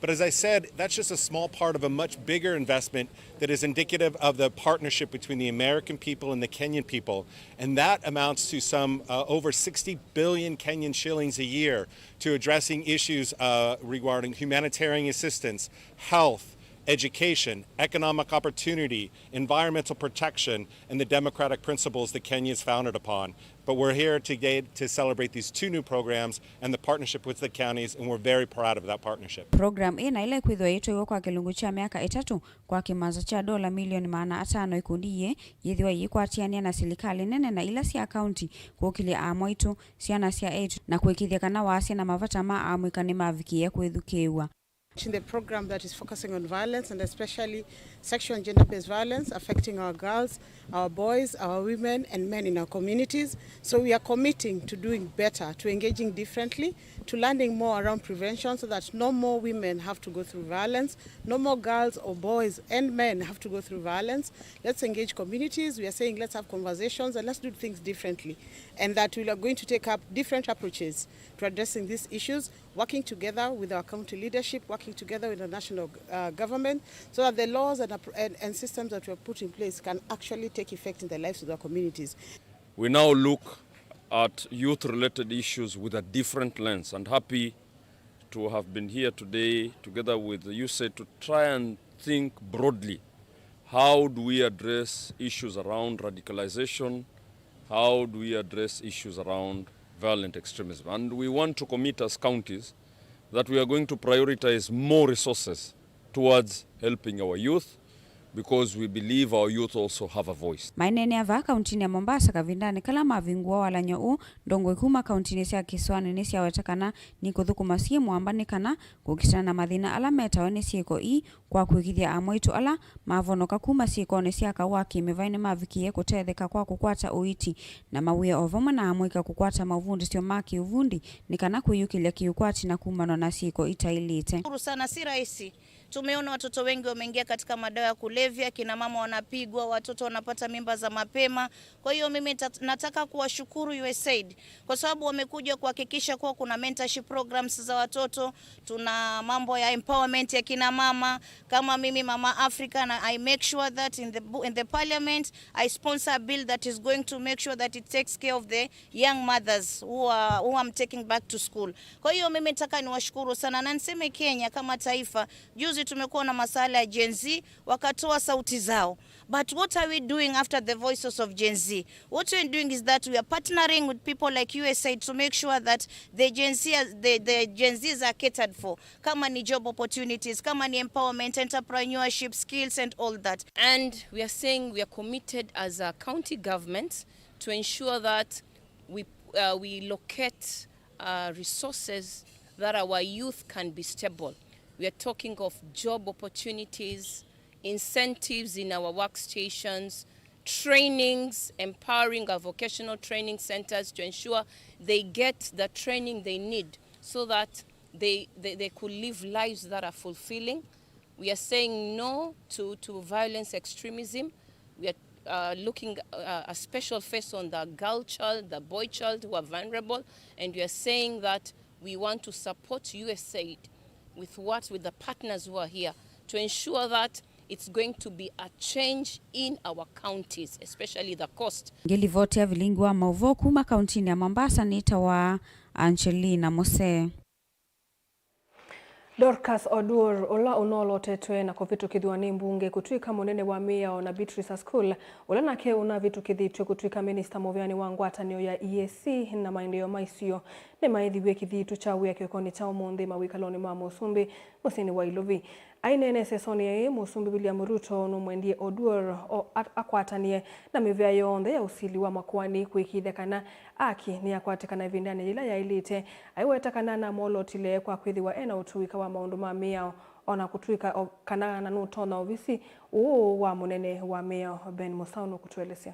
But as I said, that's just a small part of a much bigger investment that is indicative of the partnership between the American people and the Kenyan people. And that amounts to some, uh, over sixty billion Kenyan shillings a year to addressing issues, uh, regarding humanitarian assistance, health, education, economic opportunity, environmental protection, and the democratic principles that Kenya is founded upon. But we're here today to celebrate these two new programs and the partnership with the counties, and we're very proud of that partnership. Program ĩ na ĩla ĩkwĩthĩwa ĩitwaiwe kwa kĩlungu kya myaka ĩtatũ kwa kĩmanza kya ndola milioni maana atano ikundi iĩ, yĩthĩwa yĩkwatĩanĩa na silikalĩ nene na ila sya kaunti kũkĩlya aamwaitũ, syana sya eĩtu, na kũĩkĩĩthya kana wasya na mavata ma amũika nĩmavikĩĩa kwĩthukĩĩw'a. In the program that is focusing on violence and especially sexual and gender-based violence affecting our girls, our boys, our women, and men in our communities. So we are committing to doing better, to engaging differently, to learning more around prevention so that no more women have to go through violence, no more girls or boys and men have to go through violence. Let's engage communities. We are saying let's have conversations and let's do things differently. And that we are going to take up different approaches to addressing these issues, working together with our county leadership, working together with the national, uh, government, so that the laws and, appro- and, and systems that we have put in place can actually take effect in the lives of our communities. We now look at youth-related issues with a different lens, and happy to have been here today together with USAID to try and think broadly. How do we address issues around radicalization? How do we address issues around violent extremism? And we want to commit as counties that we are going to prioritize more resources towards helping our youth, because we believe our youth also have a voice. Maineenea vaa kauntinĩ ya Mombasa kavindanĩ kala mavingũa walany'o ũũ, ndongoi kuma kauntinĩ sya kĩsũanĩ nĩsyaweta kana nikũthũkũma syĩ mũamba nĩ kana kũkitana na mathĩna ala metawe nĩ syĩko ii, kwa kũĩkĩĩthya amwaitũ ala mavonoka kuma syĩkonĩ sya kaũ wa kĩmĩvaĩ nĩmavikĩĩe kũtetheka kwa kũkwata ũiiti, na mawĩe o vamwe na amũika kũkwata maũvundĩsyo ma kĩũvundi nĩ kana kwĩyũkĩlya kĩũkwati na kumanwa na syĩko itaĩlĩte. Shukuru sana, si rahisi. Tumeona watoto wengi wameingia katika madawa ya kulevya, kina mama wanapigwa, watoto wanapata mimba za mapema. Kwa hiyo mimi tat- nataka kuwashukuru USAID kwa sababu wamekuja kuhakikisha kuwa kuna mentorship programs za watoto, tuna mambo ya empowerment ya kina mama. Kama mimi Mama Africa, na I make sure that in the, bu- in the parliament I sponsor a bill that is going to make sure that it takes care of the young mothers who are, who I'm taking back to school. Kwa hiyo mimi nataka niwashukuru sana na niseme Kenya kama taifa, juzi tumekuwa na masuala ya Gen Z, wakatoa sauti zao. But what are we doing after the voices of Gen Z? What we're doing is that we are partnering with people like USAID to make sure that the Gen Z, are- the, the Gen Zs are catered for. Kama ni job opportunities, kama ni empowerment, entrepreneurship, skills and all that. And we are saying we are committed as a county government to ensure that we, uh, we locate, uh, resources that our youth can be stable. We are talking of job opportunities, incentives in our workstations, trainings, empowering our vocational training centers to ensure they get the training they need so that they, they, they could live lives that are fulfilling. We are saying no to, to violence extremism. We are, uh, looking, uh, a special face on the girl child, the boy child who are vulnerable, and we are saying that we want to support USAID with what, with the partners who are here to ensure that it's going to be a change in our counties, especially the coast. Ngĩlivoti ya vilingi wa maũvoo kuma kauntinĩ ya Mombasa nĩtawa Angelina Musee. Dorcas Oduor, ũla ũnolotetwe na kũvĩtũkĩthw'a nĩ mbunge kũtw'ĩka mũnene wa mĩao, na Beatrice Askul, ũla nake ũnavĩtũkĩthĩtw'e kũtw'ĩka minista mũvĩanĩ wa ngwatanĩo ya E A C na maendeeo ma isio, nĩmaĩthiw'e kĩthitũ kya wĩa kĩokonĩ kya ũmũnthĩ mawĩkalonĩ ma Mũsumbĩ mũsyĩnĩ wa Ilovi. Aineena ĩsesonĩ ĩĩ, Mũsumbĩ William Ruto nũmwendie Oduor o- a- akwatanĩe na mĩvĩa yonthe ya ũsili wa makoani kũĩkĩĩthya kana aki nĩyakwatĩkana ĩvindanĩ yĩla yaĩlĩte, aiweta kana namwolotile kwa kwĩthĩwa e na ũtũĩka wa maũndũ ma mĩao, o na kũtw'ĩka o- kana nanũtonya ovisi ũũ wa mũnene wa mĩao. Ben Mũsaũ nũkũtũelesya.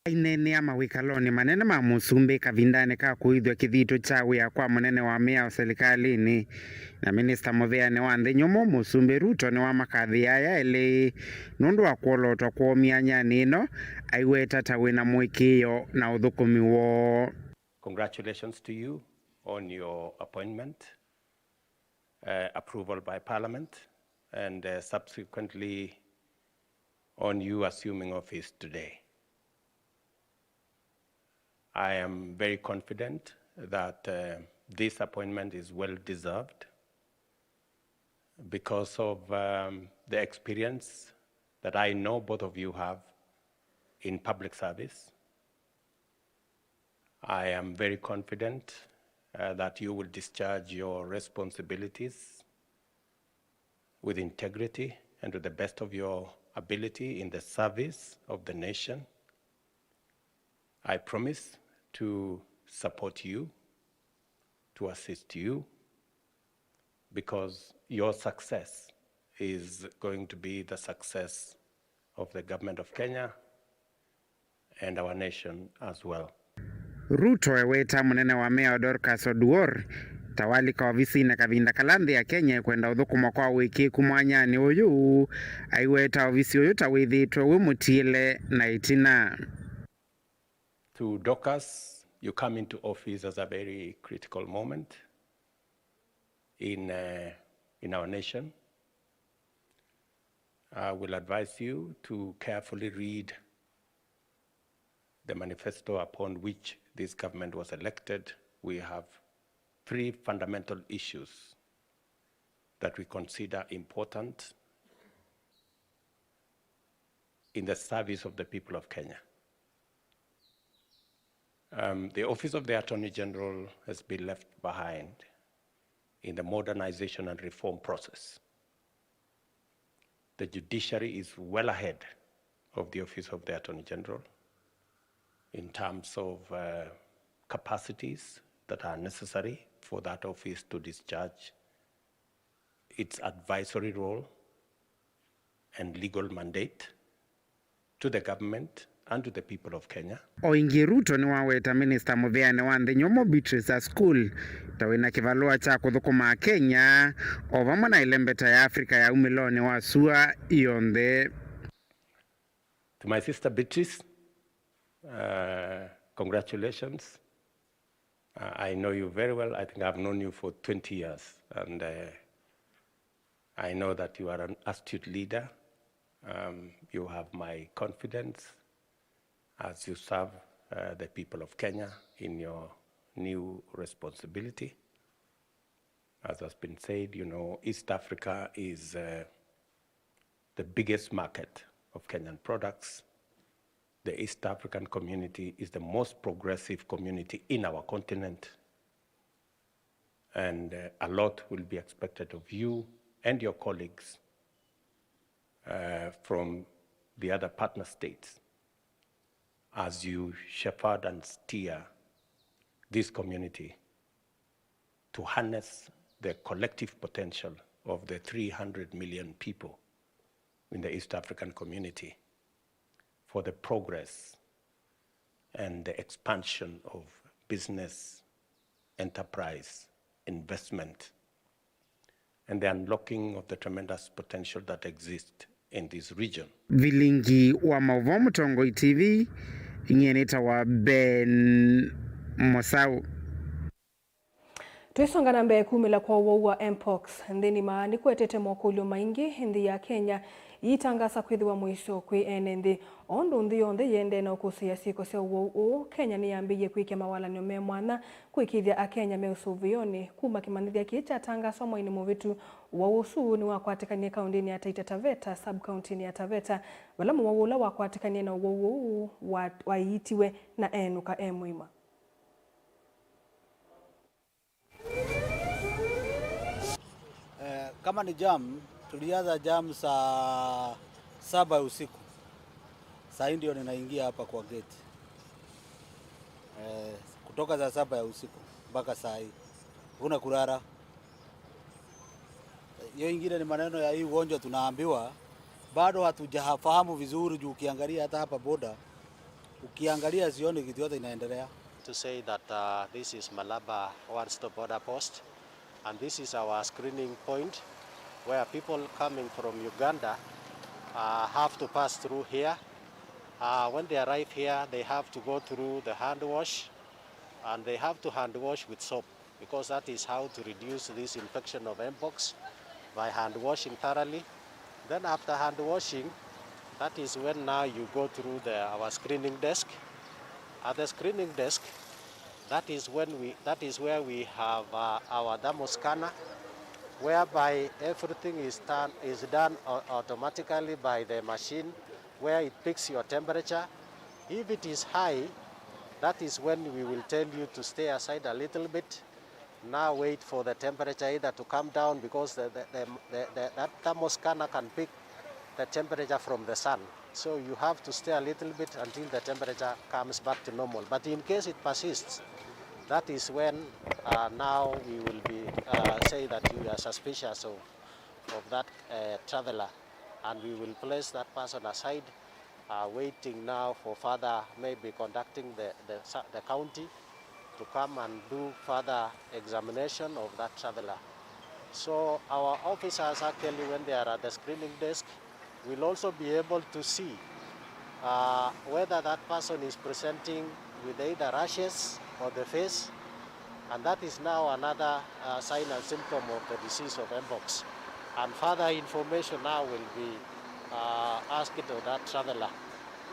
Aineenea mawĩkalonĩ manene ma Mũsumbĩ kavindanĩ ka kũĩthw'a kĩthitũ kya wĩa kwa mũnene wa mĩao silikalĩnĩ na minista mũvĩanĩ wa nthĩ nyũmũ, Mũsumbĩ Ruto nĩwamakathĩe aya elĩ nũndũ wa kwolotwa kwoo myanyanĩ ĩno, aiweta ta wĩna mũĩkĩĩo na ũthũkũmi woo. Congratulations to you on your appointment, uh, approval by Parliament, and, uh, subsequently on you assuming office today. I am very confident that, uh, this appointment is well deserved. because of um, the experience that I know both of you have in public service. I am very confident uh, that you will discharge your responsibilities with integrity and to the best of your ability in the service of the nation. I promise to support you, to assist you, because your success is going to be the success of the government of Kenya and our nation as well. Ruto eweta mũnene wa mea Dorcas Oduor ta walika ovisinĩ kavinda kala nthĩ ya Kenya ĩkwenda ũthũkũma kwa ũĩkĩĩku mwanyanĩ ũyũ, aiweta ovisi ũyũ ta wĩthĩĩtwe wĩ mũtiĩle na ĩtina. To Dorcas, you come into office as a very critical moment in, uh, in our nation. I will advise you to carefully read the manifesto upon which this government was elected. We have three fundamental issues that we consider important in the service of the people of Kenya. Um, the Office of the Attorney General has been left behind in the modernization and reform process. The judiciary is well ahead of the Office of the Attorney General in terms of uh, capacities that are necessary for that office to discharge its advisory role and legal mandate to the government and to the people of Kenya. O ĩngĩ, Ruto nĩwaweta minista mũvĩanĩ wa nthĩ nyũmũ Beatrice Askul ta wĩna kĩvalũa kya kũthũkũma Kenya, o vamwe na ĩlembeta ya Africa ya umĩlonĩ wa sua yonthe. To my sister Beatrice, uh, congratulations. Uh, I know you very well. I think I've known you for twenty years, and uh, I know that you are an astute leader. Um, you have my confidence as you serve uh, the people of Kenya in your new responsibility. As has been said, you know, East Africa is uh, the biggest market of Kenyan products. The East African community is the most progressive community in our continent. And uh, a lot will be expected of you and your colleagues uh, from the other partner states as you shepherd and steer this community to harness the collective potential of the three hundred million people in the East African community for the progress and the expansion of business, enterprise, investment, and the unlocking of the tremendous potential that exists in this region. Vilingi wa maũvoo Mũtongoi T V, nyie nĩtawa Ben Mosau. Tũisonga na mbee, kumĩla kwa ũwau wa mpox nthĩnĩ maa nĩkũetete mokũlyo maingĩ, nthĩ ya Kenya ĩitangasa kwĩthĩwa mũisyo kwĩ ene nthĩ. O ũndũ nthĩ yonthe yĩendee na ũkũsĩĩa syĩko sya ũwau ũũ, Kenya nĩyambĩĩie kwĩkĩa mawalany'o me mwanya kũĩkĩĩthya Akenya me ũsũvĩonĩ. Kuma kĩmanyĩthya kĩĩ kyatangaswa mweinĩ mũvĩtu, ũwau ũsu nĩwakwatĩkanie kaũndĩnĩ ya Taita Taveta, sub-kaũntĩnĩ ya Taveta, vala mũwau ũla wakwatĩkanie na ũwau ũũ wa-, waiitiwe na eenũka e mũima. Eh, kama ni jam, tulianza jam saa saba ya usiku. Saa hii ndio ninaingia hapa kwa gate. Eh, kutoka saa saba ya usiku mpaka saa hii. Hakuna kulala. Hiyo ingine ni maneno ya hii ugonjwa tunaambiwa, bado hatujafahamu vizuri juu ukiangalia hata hapa boda, ukiangalia sioni kitu yote inaendelea. To say that uh, this is Malaba One Stop Border Post, and this is our screening point where people coming from Uganda uh, have to pass through here. Uh, when they arrive here, they have to go through the hand wash, and they have to hand wash with soap, because that is how to reduce this infection of mpox, by hand washing thoroughly. Then after hand washing, that is when now you go through the, our screening desk. At the screening desk, that is when we, that is where we have uh, our thermal scanner. whereby everything is done, is done au-, automatically by the machine, where it picks your temperature. If it is high, that is when we will tell you to stay aside a little bit. Now wait for the temperature either to come down, because the, the, the, the, the, that thermoscanner can pick the temperature from the sun. So you have to stay a little bit until the temperature comes back to normal. But in case it persists, that is when, uh, now we will be, uh, say that you are suspicious of, of that, uh, traveler, and we will place that person aside, uh, waiting now for further, maybe contacting the, the, the county to come and do further examination of that traveler. So our officers, actually, when they are at the screening desk, will also be able to see, uh, whether that person is presenting with either rashes on the face, and that is now another, uh, sign and symptom of the disease of mpox. And further information now will be, uh, asked of that traveler.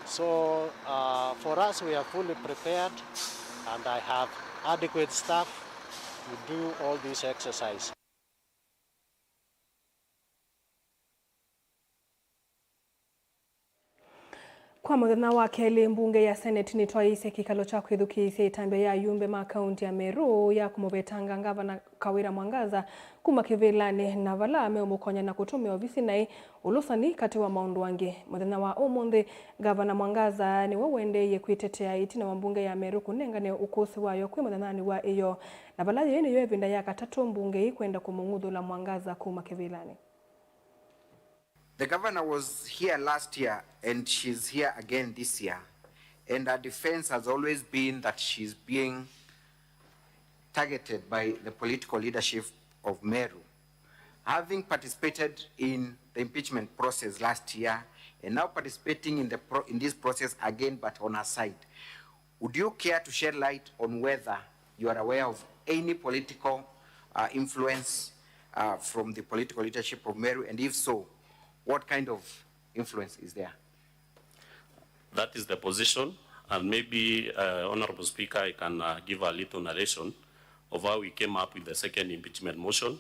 So, uh, for us, we are fully prepared, and I have adequate staff to do all this exercise. Kwa mũthenya wa kelĩ, mbunge ya Senate nĩtwaĩĩsye kĩkalo kya kwĩthukĩĩsya ĩtambya ya ayumbe ma kaunti ya Meru ya kũmũvetanga Ngavana Kawira Mwangaza kuma kĩvĩlanĩ, na vala meũmũkony'a na kũtũmĩa ovisi naĩ, ũlũsani katĩ wa maũndũ angĩ. Mũthenya wa ũmũnthĩ, Ngavana Mwangaza nĩwe ũendeeie kwĩtetea ĩtina wa mbunge ya Meru kũnengane ũkũsĩ wayo kwĩ mũthenyanĩ wa ĩyoo, na vala yĩĩ nĩyo ĩvinda ya katatũ mbunge ĩĩ kwenda kũmũng'uthũla Mwangaza kuma kĩvĩlanĩ. The governor was here last year and she's here again this year. And her defense has always been that she's being targeted by the political leadership of Meru. Having participated in the impeachment process last year and now participating in, the pro- in this process again, but on her side, would you care to shed light on whether you are aware of any political uh, influence uh, from the political leadership of Meru? And if so, what kind of influence is there? That is the position, and maybe, uh, Honorable Speaker, I can uh, give a little narration of how we came up with the second impeachment motion.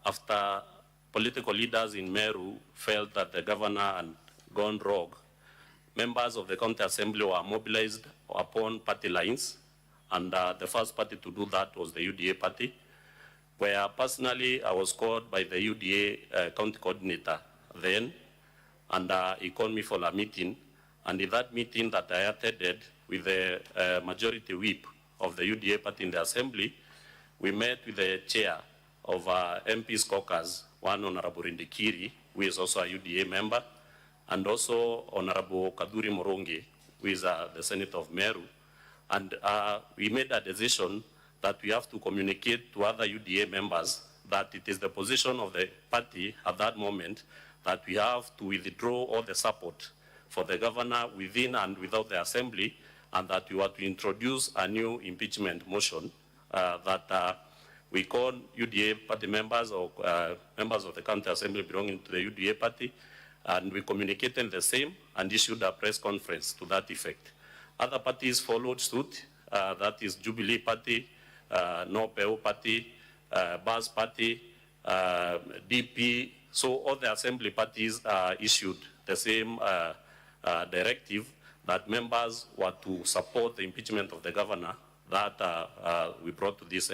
After political leaders in Meru felt that the governor had gone rogue, members of the County Assembly were mobilized upon party lines, and uh, the first party to do that was the U D A party, where personally I was called by the U D A uh, county coordinator then, and uh, he called me for a meeting. And in that meeting that I attended with the uh, majority whip of the U D A party in the assembly, we met with the chair of uh, M P's caucus, one Honorable Rindikiri, who is also a U D A member, and also Honorable Kadhuri Murungi, who is uh, the Senator of Meru. And uh, we made a decision that we have to communicate to other U D A members that it is the position of the party at that moment that we have to withdraw all the support for the governor within and without the assembly, and that we were to introduce a new impeachment motion uh, that uh, we call U D A party members or uh, members of the county assembly belonging to the U D A party, and we communicated the same and issued a press conference to that effect. Other parties followed suit, uh, that is Jubilee Party, uh, Nopeu Party, uh, Bas Party, uh, D P. So all the assembly parties uh, issued the same uh, uh, directive that members were to support the impeachment of the governor that uh, uh, we brought to this.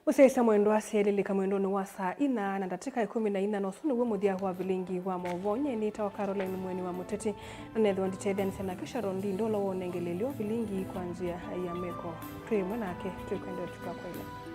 Mũsyaĩĩsya mwendwa, syelilika mwendonĩ wa saa inya na ndatĩka ĩkũmi na inya, na ũsu nĩw'o mũthya wa vilingi wa maũvoo. Nyie nĩtawa Caroline Mweni wa Mũteti, na nethĩwa nditethyanisya nake Sharon Ndindo ũla wonengelelyo vilingi kwa nzĩa ya meko. Twĩ ĩmwe nake, twĩkwendea tũkakwaĩla.